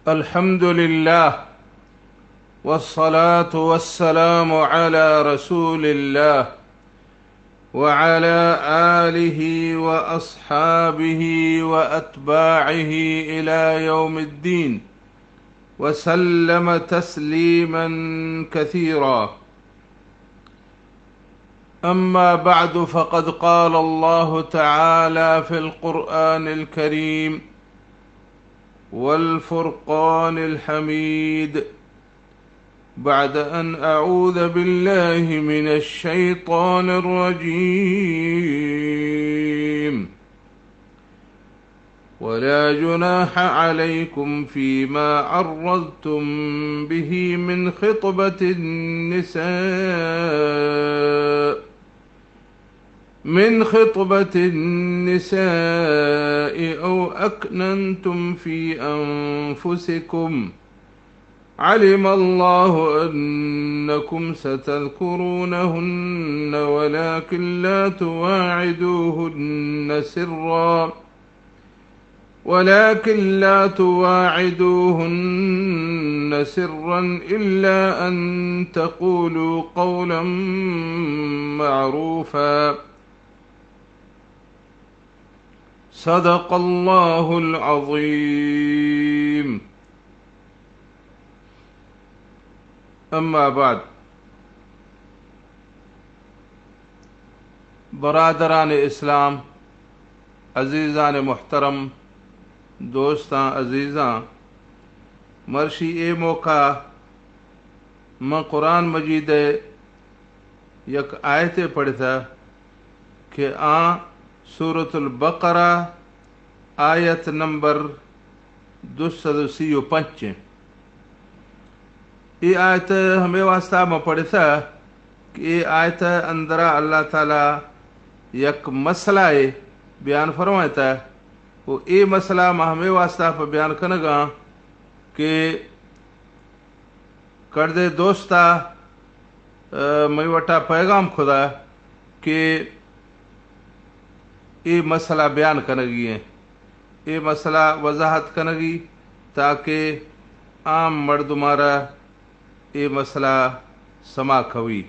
الحمد لله، والصلاة والسلام على رسول الله، وعلى آله وأصحابه وأتباعه إلى يوم الدين، وسلم تسليما كثيرا. أما بعد، فقد قال الله تعالى في القرآن الكريم والفرقان الحميد، بعد أن أعوذ بالله من الشيطان الرجيم. ولا جناح عليكم فيما عرضتم به من خطبة النساء، من خطبة النساء أو أكننتم في أنفسكم، علم الله أنكم ستذكرونهن ولكن لا تواعدوهن سرا، ولكن لا تواعدوهن سرا إلا أن تقولوا قولا معروفا. صدق الله العظيم. أما بعد، برادران اسلام، عزیزان محترم، دوستاں عزیزاں، مرشی اے موقع من قرآن مجید ءِ یک آیتے پڑھتا کہ آ سورۃ البقرہ آیت نمبر دو سد و سی و پنچ ایں۔ اے آیت ہمے واسطہ ما پڑھتا کہ اے آیت اندرا اللہ تعالی یک مسئلہ ءِ بیان فرمائتا، و اے مسئلہ ما ہمے واسطہ پہ بیان کنگاں کہ کڑدے دوستا، آ، مئی وٹا پیغام کھدا کہ اے مسئلہ بیان کنگی ایں، اے مسئلہ وضاحت کنگی، تاکہ عام مردمارا اے مسئلہ سما کھوی۔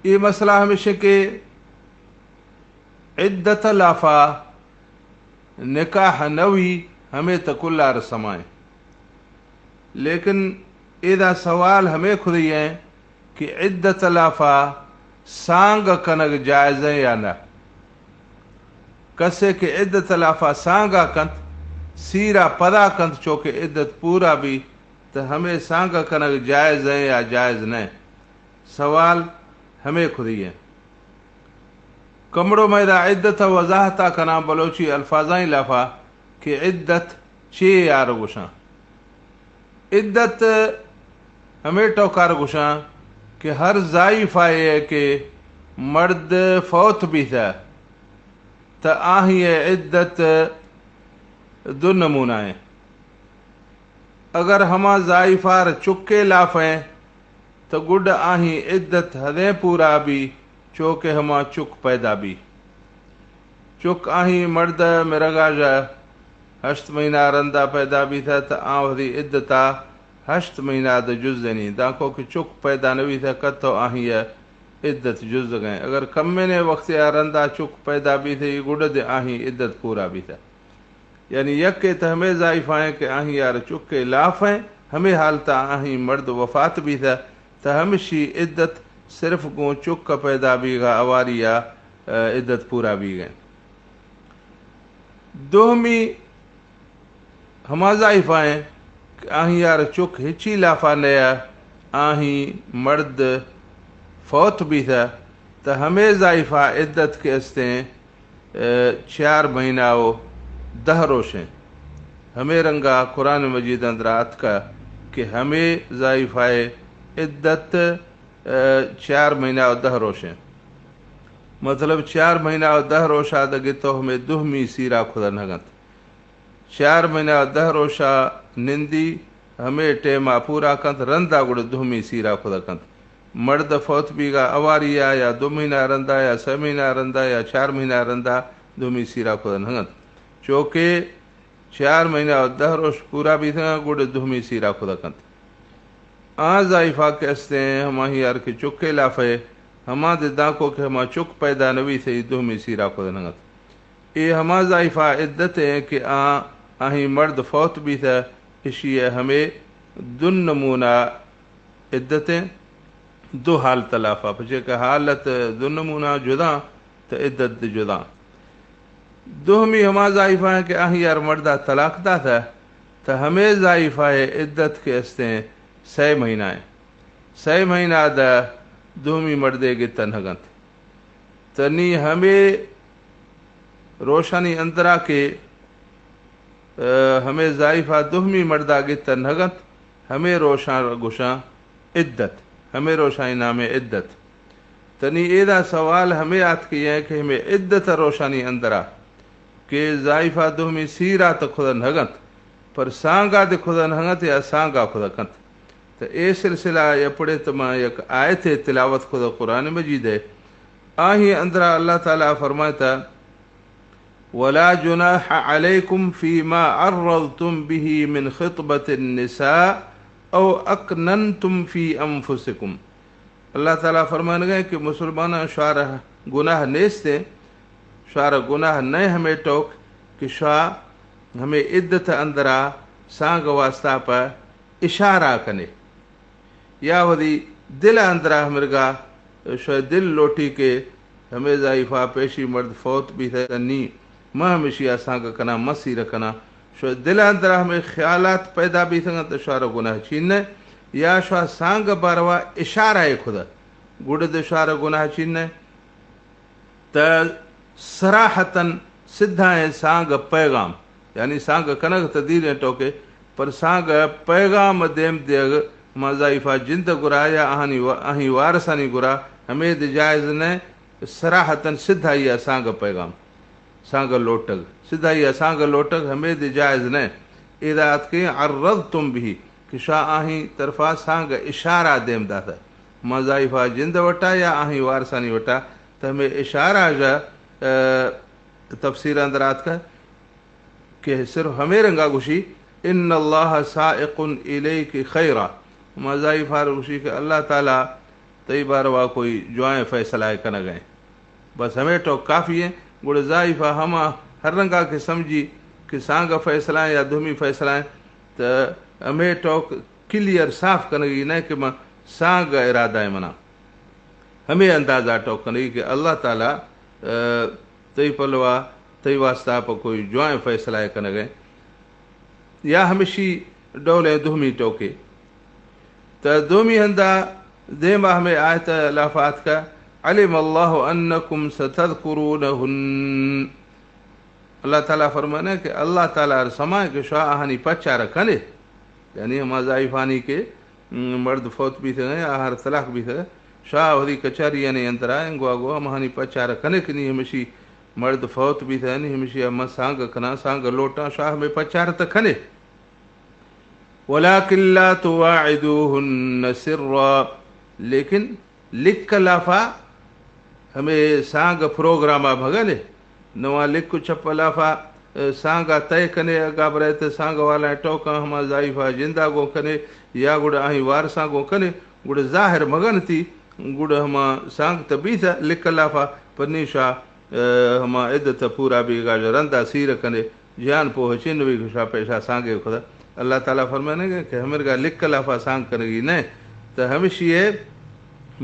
اے مسئلہ ہمیش ایں کہ عدت لافا نکاح نوی، ہمے تہ کلار سمائیں۔ لیکن ادا سوال ہمے کھدی ایں کہ عدت لافا سانگ کنگ جائز ایں یا نہ؟ کسے کہ عدت لافا سانگا کنت، سیرا پدا کنت، چوکہ عدت پورا بی، تہ ہمے سانگ کنگ جائز ایں یا جائز نہ؟ سوال ہمے کھدی ایں۔ کمڑو مئے دا عدت ءِ وضاحتا کناں بلوچی الفاظانی لافا کہ عدت چے یار گوشاں۔ عدت ہمے ٹوکار گوشاں کہ ہر زائیفائے کہ مرد فوت بیثہ تہ آہی عدت دو نمونہ ایں۔ اگر ہما زائیفار چکے لافیں تہ گڈ آہی عدت ہدیں پورا بی، چوکہ ہما چک پیدا بی۔ چک آہی مرد مرگا ژہ ہشت مہینہ رندا پیدا بیثہ تہ آ وثی عدتا ہشت مہینہ دہ جزینی، دانکو کہ چک پیدا نویثہ کتو آہی عدت جزگیں۔ اگر کمیں وقتے آ رندا چک پیدا بیثہ، اے گڈ دہ آہی عدت پورا بیثہ۔ یعنی یکے تہ ہمے زائیفائیں کہ آہی یار چکے لافیں، ہمے حالتا آہی مرد وفات بیثہ، تہ ہمشی عدت صرف گوں چک پیدا بیگا اواریا، اے، عدت پورا بیگیں۔ دوہمی ہما زائیفائیں کہ آہی یار چک ہچی لافا نیا، آہی مرد فوت بیثہ، تہ ہمے زائیفا عدت کہ استیں، اے، چار مہینہ و دہ روشیں۔ ہمے رنگا قرآن مجید اندرا اتکہ کہ ہمے زائیفائے عدت، اے، چار مہینہ و دہ روشیں۔ مطلب، چار مہینہ و دہ روشا دگہ تو ہمے دوہمی سیرا کھدا نہ گنت۔ چار مہینہ و دہ روشا نندی، ہمے ٹیما پورا کنت، رندا گڑا دوہمی سیرا کھدا کنت۔ مرد فوت بیگا اواریا یا دو مہینہ رندا یا سہ مہینہ رندا یا چار مہینہ رندا دوہمی سیرا کھدا نہ گنت۔ چوکہ چار مہینہ و دہ روش پورا بیتگاں، گڑا دومی سیرا کھدا کنت۔ آ زائیفا کہ استیں، ہماہی ہر کہ چکے لافے، ہما دے دانکو کہ ہما چک پیدا نوی سے دومی سیرا کھدا نگت۔ اے ہما زائیفا عدت ہیں کہ آ، آہی مرد فوت بیتہ، اشی ہمے دو نمونہ عدت ہیں، دو حالت لافا، پچے کہ حالت دو نمونہ جدا، تو عدت دے جدا۔ دومی ہما زائیفا ہیں کہ آہی ہر مردہ طلاق داتا، تو ہمے زائیفا عدت کہ استیں سہ مہینہ ہیں۔ سہ مہینہ دا دومی مردے گتا نگنت۔ تنی ہمے روشانی اندرا کہ، ء، ہمے زائیفا دومی مردا گتا نگنت، ہمے روشان گوشاں عدت، ہمے روشانی نام عدت۔ تنی ایدا سوال ہمے آتکی ہیں کہ ہمے عدت روشانی اندرا کہ زائیفا دومی سیرا تو کھدا نگنت، پر سانگا دے کھدا نگنت یا سانگا کھدا کنت۔ تو اے سلسلہ یا پڑے تو ما یک آیت تلاوت کھدا قرآن مجید ہے۔ آہی اندرا اللہ تعالی فرمائتا، ولا جناح عليكم فيما عرضتم به من خطبة النساء أو أكننتم في أنفسكم۔ اللہ تعالی فرمانگا کہ مسلماناں شوارا گناہ نیستے، شوارا گناہ نئے ہمے ٹوک کہ شوا ہمے عدت اندرا سانگ واسطہ پہ اشارہ کنے۔ یا وتی دل اندرا ہمرگا شوئے دل لوٹی کہ ہمے زائیفا پیشی مرد فوت بیتہ نی، ما ہمشی آ سانگ کناں، ما سیر کناں۔ شوئے دل اندرا ہمے خیالات پیدا بیتگاں تو شوارا گناہ چین نہ، یا شوا سانگ باروا اشارہ کھدا، گڑا دے شوارا گناہ چین نہ۔ تہ صراحتاً سدھائیں سانگ پیغام، یعنی سانگ کنگ تدیریں ٹوکے، پر سانگ پیغام دیم دیگ ہما زائیفا جند گرا یا آہانی و-، آہی وارثانی گرا ہمے دے جائز نہ، صراحتاً سدھائی سانگ پیغام، سانگ لوٹگ، سدھائی سانگ لوٹگ ہمے دے جائز نہ۔ ادا اتکیں عرضتم به کہ شوا آہی طرفا سانگ اشارہ دیم داتہ۔ ہما زائیفا جند وٹا یا آہی وارثانی وٹا، تہ ہمے اشارہ جا، ء، تفسیر اندر آتکہ کہ صرف ہمے رنگا گوشی، ان اللہ سائق الیک خیرا۔ ہما زائیفا گوشی کہ اللہ تعالی تئی باروا کوئی جوائیں فیصلہ کنگیں۔ بس ہمے ٹوک کافی ہیں۔ گڑا زائیفا ہما ہر رنگا کہ سمجھی کہ سانگ فیصلہ ہیں یا دومی فیصلہ ہیں، تو ہمے ٹوک کلیئر صاف کنگی نہ کہ من سانگ ارادہ ہے منا۔ ہمے اندازہ ٹوک کنگی کہ اللہ تعالی، ء، تئی پلوا، تئی واسطہ پہ کوئی جوائیں فیصلہ کنگیں۔ یا ہمشی ڈولیں دومی ٹوکے۔ تہ دومی ہندا دیما ہمے آیت لافا آتکہ، علم اللہ انکم ستذکرونہن۔ اللہ تعالی فرمانے کہ اللہ تعالی ار سمائے کہ شوا آہانی پچار کنے، یعنی ہما زائیفانی کہ، م، مرد فوت بیتگیں، آہر طلاق بیتگیں، شوا وتی کچاری یعنی انترا انگو آگو ہماہانی پچار کنے کہ نی ہمشی مرد فوت بیتگیں، نی ہمشی ہم سانگ کناں، سانگ لوٹاں، شوا ہمے پچار تہ کنے۔ ولكن لا تواعدوهن سرا، لیکن لک لافا ہمے سانگ پروگراما مگنے، نواں لک چپ لافا، ء، سانگا طے کنے، اگا برے تہ سانگ والا ٹوکاں ہما زائیفا جندا گوں کنے، یا گڑا آہی وارثاں گوں کنے، گڑا ظاہر مگن تی، گڑا ہما سانگ تہ بیتہ لک لافا، پنی شوا ء، ہما عدت پورا بیگا رندا سیر کنے، جان پوہ چن وی گشا پیشا سانگے کھدا۔ اللہ تعالی فرمانے گا کہ ہمرگا لک لافا سانگ کنگی نہ۔ تہ ہمشی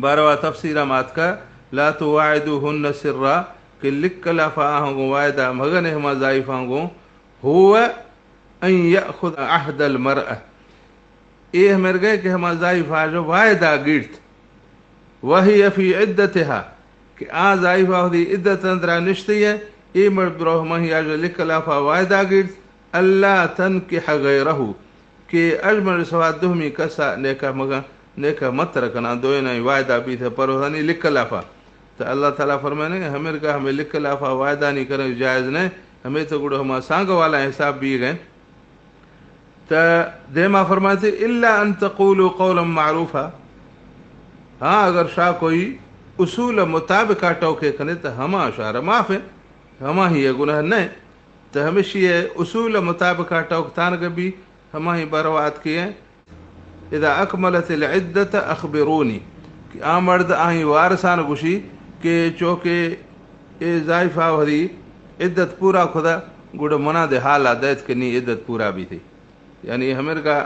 باروا تفسیر ماتکا، لا تواعدوهن سرا، کہ لک لافا آہاں گوں وعدہ مگنے ہما زائیفاں گوں، هو ان يأخذ عهد المرأة، اے ہمرگے کہ ہما زائیفا جو وعدہ گیڑت، وهي في عدتها، کہ آ زائیفا وتی عدت اندرا نشتی ہے، اے مرد برو ہماہی آجو لک لافا وعدہ گیڑت، الا تنكح غيره، کہ اجمل سوا دومی کسا نکاح مگا، نکاح متر کنا، دوینائی وعدہ بیت پروزانی لک لافا۔ تو اللہ تعالی فرمانے، ہمرگا ہمیں لک لافا وعدہ نی کرنے جائز نہیں، ہمیں تو گڑا ہما سانگ والا حساب بیگیں۔ تہ دیما فرمائیتی، الا ان تقولوا قولا معروفا۔ ہاں، اگر شوا کوئی اصول مطابقا ٹوکے کنے تہ ہما شوارا معاف ہے، ہماہی گناہ نہ۔ تو ہمیشی اصول مطابقہ ٹوک تانگ بی، ہماہی برو آتکی ہیں۔ اذا اکملت العدت اخبرونی، کہ آ مرد آہی وارثان گوشی کہ چوکہ اے زائفہ وہدی عدت پورا کھدا، گڑا منا دے حالا دیت کہ نی عدت پورا بیتی۔ یعنی ہمرگا،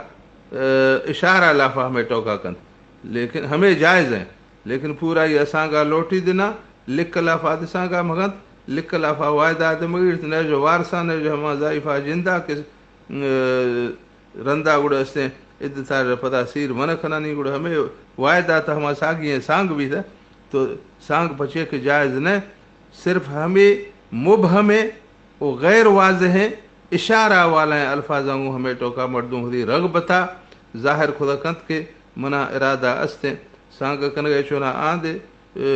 اے، اشارہ لافا ہمیں ٹوکا کنت، لیکن ہمیں جائز ہیں، لیکن پورا یہ سانگا لوٹی دینا، لکھ لافا دے سانگا مگنت، لکھ لافا وعدہ دے مگیرت، نہ جو وارثان، نہ جو ہما زائفہ جندا کہ، اے، رندا گڑا استیں عدتا پدا سیر من کنانی، گڑا ہمیں وعدہ تا ہما ساگی ہیں سانگ بیتا، تو سانگ پچے کہ جائز نہ، صرف ہمیں مبہمیں و غیر واضحیں اشارہ والائیں الفاظاں گوں ہمیں ٹوکا مردم ہدی رغبتا ظاہر کھدا کنت کہ منا ارادہ استیں سانگ کنگے، چونا آن دے، اے،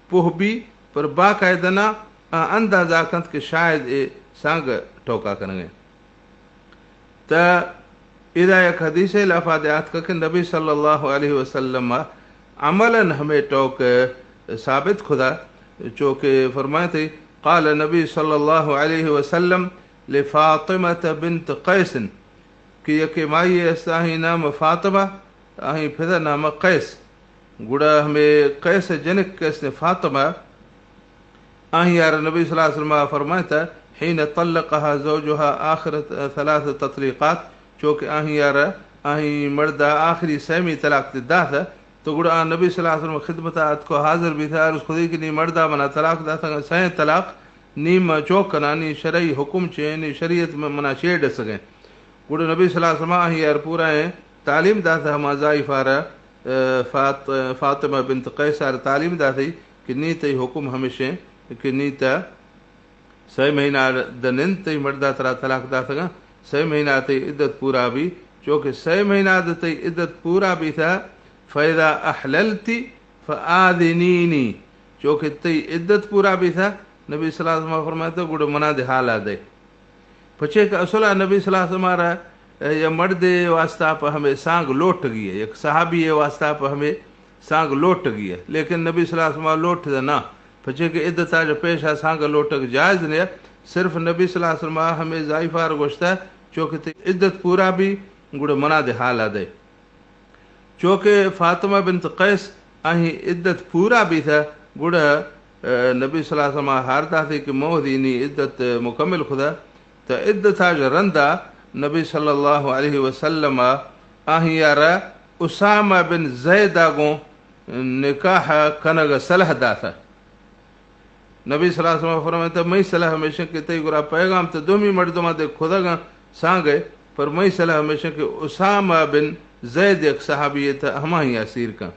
پوہ بی، پر باقاعدہ نا آ اندازہ کنت کہ شاید اے سانگ ٹوکا کنگے۔ تا ادا یک حدیث لافا دے آتکا کہ نبی صلی اللہ علیہ وسلم عملاً ہمیں ٹوک ثابت کھدا، چوکہ فرمائے تھے، قال نبی صلی اللہ علیہ وسلم لفاطمہ بنت قیس، کہ یکے مائی استاہی نام فاطمہ، آہی پھدا نام قیس۔ گڑا ہمیں قیس جنک کس نے فاطمہ، آہی یار نبی صلی اللہ علیہ وسلم فرمائتا، حين طلقها زوجها آخر ثلاث تطليقات، چوکہ آہی یار، آہی مردہ آخری سیمی طلاق دے داتا، تو گڑا آ نبی صلی اللہ علیہ وسلم خدمت آتکو حاضر بیتا، عرض کھدی کہ نی مردہ منا طلاق داتا، سین طلاق نی ما چوک کنا، نی شرعی حکم چے، نی شریعت منا چے ڈسگیں۔ گڑا نبی صلی اللہ علیہ وسلم آہی یار پورا ہیں تعلیم داتا ہما زائفہ را، اے، فاط-، فاطمہ بنت قیس را تعلیم داتی کہ نی تئی حکم ہمیشیں کہ نی تا سئے مہینہ دنند تئی مردہ ترا طلاق داتگاں، سئے مہینہ تئی عدت پورا بی، چوکہ سئے مہینہ د تئی عدت پورا بیتا، فإذا أحللت فآذنيني، چوکہ تئی عدت پورا بیتا، نبی صلی اللہ علیہ وسلم فرمائتا، گڑا منا دے حالا دے۔ پچے کہ اصلا نبی صلی اللہ علیہ وسلم را، اے، یا مردے واسطہ پہ ہمیں سانگ لوٹ گئی ہے، یک صحابی واسطہ پہ ہمیں سانگ لوٹ گئی ہے، لیکن نبی صلی اللہ علیہ وسلم لوٹ دا نہ، پچے کہ عدتا جو پیشا سانگ لوٹگ جائز نہیں ہے۔ صرف نبی صلی اللہ علیہ وسلم ہمیں زائفہ را گوشتا، چوکہ تئی عدت پورا بی، گڑا منا دے حالا دے۔ چوکہ فاطمہ بنت قیس آہی عدت پورا بیتا، گڑا، اے، نبی صلی اللہ علیہ وسلم ہار داتی کہ موہدی نی عدت مکمل کھدا، تا عدتا جو رندا نبی صلی اللہ علیہ وسلم آہی یارا اسامہ بن زیدا گوں نکاح کنگ صلاح داتا۔ نبی صلی اللہ علیہ وسلم فرمائتا، مئی صلاح ہمیشن کہ تئی گرا پیغام تا دومی مردماں دے کھدگاں سانگے، پر مئی صلاح ہمیشن کہ اسامہ بن زید یک صحابی تا ہماہی اسیر کن۔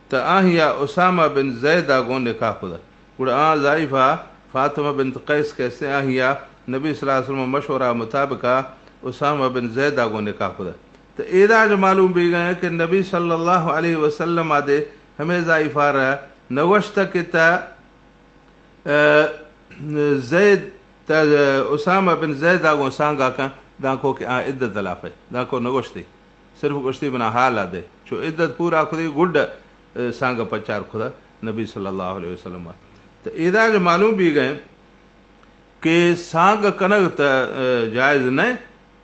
تا آہیا اسامہ بن زیدا گوں نکاح کھدا۔ گڑا آ زائفہ فاطمہ بنت قیس کیسے آہیا نبی صلی اللہ علیہ وسلم مشورہ مطابقا اسامہ بن زیدا گوں نکاح کھدا۔ تا ایدا جو معلوم بیگا کہ نبی صلی اللہ علیہ وسلم آ دے ہمیں زائفہ را نوشتہ کہ تا اے، زید تا اسامہ بن زید آگوں سانگا کن، دانکو کہ آ عدت دلافے، دانکو نگوشتی، صرف گوشتی بنا حالا دے۔ چو عدت پورا کھدی گڈ، اے، سانگ پچار کھدا نبی صلی اللہ علیہ وسلم۔ تو ایدا جو معلوم بیگئے کہ سانگ کنگ تا، اے، جائز نہ،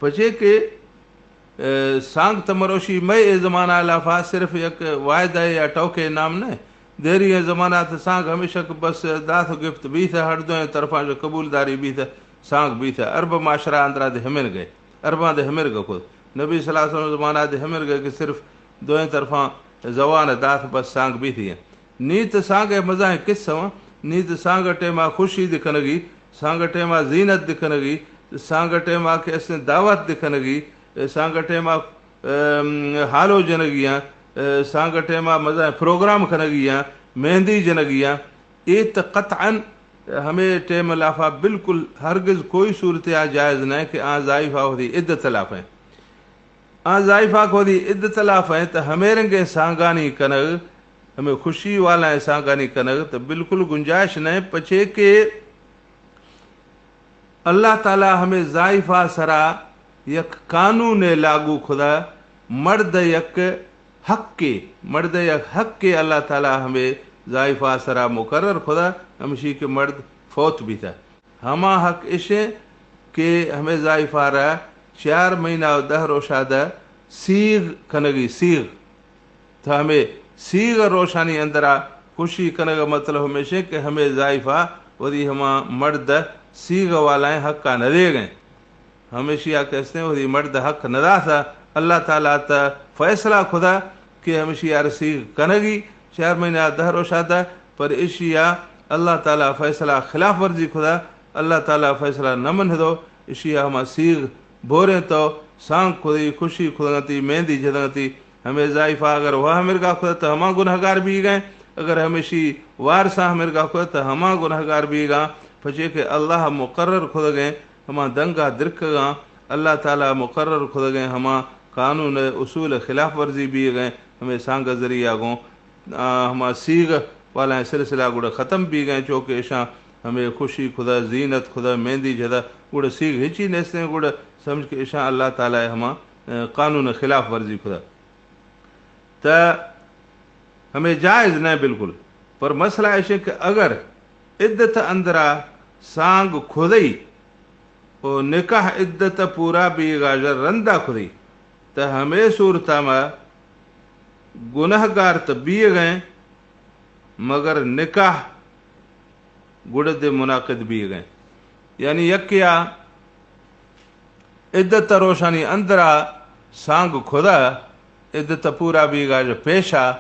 پچے کہ اے، سانگ تا مروشی مئے اے زمانہ لافا صرف یک وعدہ یا ٹوکے نام نہ۔ دیری اے زمانہ تا سانگ ہمیشہ کہ بس دات و گپت بیتا، ہر دوئیں طرفاں جو قبول داری بیتا، سانگ بیتا۔ عرب معاشرہ اندرا دے ہمن گئے، عرباں دے ہمر گئے خود۔ نبی صلی اللہ علیہ وسلم زمانہ دے ہمر گئے کہ صرف دوئیں طرفاں زوان دات بس سانگ بیتی ہیں۔ نی تو سانگ ء مزاحیں قصہ واں، نی تو سانگ ء ٹیما خوشی دکنگی، سانگ ء ٹیما زینت دکنگی، سانگ ء ٹیما کہ استیں دعوت دکنگی، سانگ ء ٹیما، ام، ہالو جنگیاں، سانگ ء ٹیما مزاحیں پروگرام کنگیاں، مہندی جنگیاں، اے تو قطعاً ہمے ٹیم لافا بالکل ہرگز کوئی صورت آ جائز نہ کہ آ زائفہ وتی عدت لافیں۔ آ زائفاک وتی عدت لافیں تو ہمے رنگیں سانگانی کنگ، ہمے خوشی والائیں سانگانی کنگ تو بالکل گنجائش نہ، پچے کہ اللہ تعالی ہمے زائفہ سرا یک قانونے لاگو کھدا، مرد یک حقے، مرد یک حقے اللہ تعالی ہمے زائفہ سرا مقرر کھدا، ہمشی کہ مرد فوت بیتا۔ ہما حق اشیں کہ ہمے زائفہ را چار مہینہ و دہ روشا دہ سیغ کنگی، سیغ۔ تو ہمے سیغ روشانی اندرا خوشی کنگ مطلب ہمیشیں کہ ہمے زائفہ وتی ہما مرد سیغ والائیں حقا نہ دیگیں۔ ہمیشی آ کہ استیں وتی مرد حق نہ داتا، اللہ تعالیٰ تا فیصلہ کھدا کہ ہمیشی آ سیغ کنگی چار مہینہ دہ روشا دہ، پر اشی آ اللہ تعالیٰ فیصلہ خلاف ورزی کھدا، اللہ تعالیٰ فیصلہ نہ منہ دو، اشی آ ہما سیغ بوریں تو سانگ کھدی، خوشی کھدنتی، مہندی جھدنتی۔ ہمے زائفہ اگر وہ ہمرگا کھدا تو ہما گنہگار بیگیں، اگر ہمیشی وارسا ہمرگا کھدا تو ہما گنہگار بیگا، پچے کہ اللہ مقرر کھدگیں ہما دنگا درکگاں، اللہ تعالیٰ مقرر کھدگیں ہما قانون اصول خلاف ورزی بیگیں، ہمے سانگ ذریعہ گوں آ، ہما سیغ والائیں سلسلہ گڑا ختم بیگیں، چوکہ اشاں ہمے خوشی کھدا، زینت کھدا، مہندی جھدا، گڑا سیغ ہچی نیستیں، گڑا سمجھ کہ اشاں اللہ تعالیٰ ہما، آ، قانون خلاف ورزی کھدا۔ تا ہمے جائز نہ بالکل، پر مسئلہ ایشیں کہ اگر عدت اندرا سانگ کھدئی و نکاح عدت پورا بیگا ژہ رندا کھدئی، تا ہمے صورتا ما گنہگار تا بیگیں، مگر نکاح گڑا دے منعقد بیگیں۔ یعنی یکیا عدت روشانی اندرا سانگ کھدا، عدت پورا بیگا ژہ پیشا،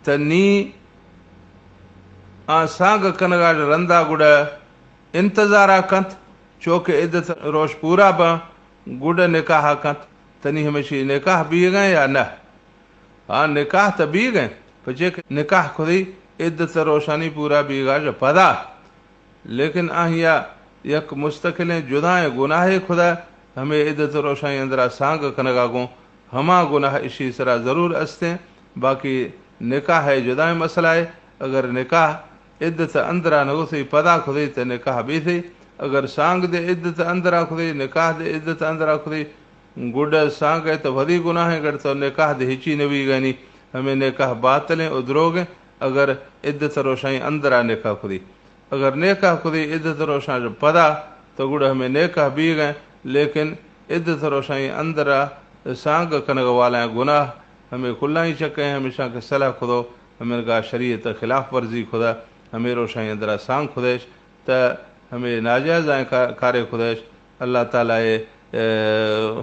تا نی آ سانگ کنگا ژہ رندا گڑا انتظارا کنت، چوکہ عدت روش پورا باں، گڑا نکاحا کنت، تنی ہمیشی نکاح بیگیں یا نہ؟ ہاں، نکاح تا بیگیں، پچے کہ نکاح کھدی عدت روشانی پورا بیگا ژہ پدا۔ لیکن آہیا یک مستقلیں جدائیں گناہے کھدا ہمے عدت روشانی اندرا سانگ کنگا گوں ہما گناہ اشی سرا ضرور استیں، باقی نکاح ہے جدائیں مسئلہ ہے۔ اگر نکاح عدت اندرا نگوسی پدا کھدی تے نکاح بیثی، اگر سانگ دے عدت اندرا کھدی، نکاح دے عدت اندرا کھدی، گڈ سانگ ہے تو ودی گناہیں، گڑ تو نکاح دے ہچی نبی گنی، ہمیں نکاح باطلیں و دروگیں۔ اگر عدت روشائیں اندرا نکاح کھدی، اگر نکاح کھدی عدت روشاں پدا، تو گڑا ہمیں نکاح بیگیں، لیکن عدت روشائیں اندرا سانگ کنگ والائیں گناہ ہمیں کلائیں چکیں، ہمیشاں کہ صلح کھدو، ہمیں گا شریعت خلاف ورزی کھدا، ہمیں روشائیں اندرا سانگ کھدیش، تا ہمیں ناجائزائیں کا-، کارے کھدیش، اللہ تعالیٰ اے، اے،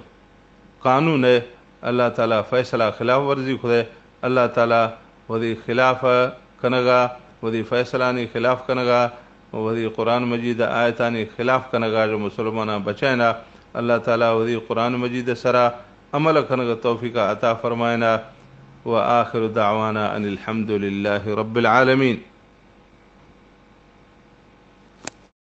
قانون ہے، اللہ تعالیٰ فیصلہ خلاف ورزی کھدے، اللہ تعالیٰ وتی خلاف کنگا، وتی فیصلانی خلاف کنگا، وتی قرآن مجید آیتانی خلاف کنگا جو مسلماناں بچائنا، اللہ تعالیٰ وتی قرآن مجید سرا عمل کنگ توفیق عطا فرمائنا۔ وآخر دعوانا ان الحمد للہ رب العالمین۔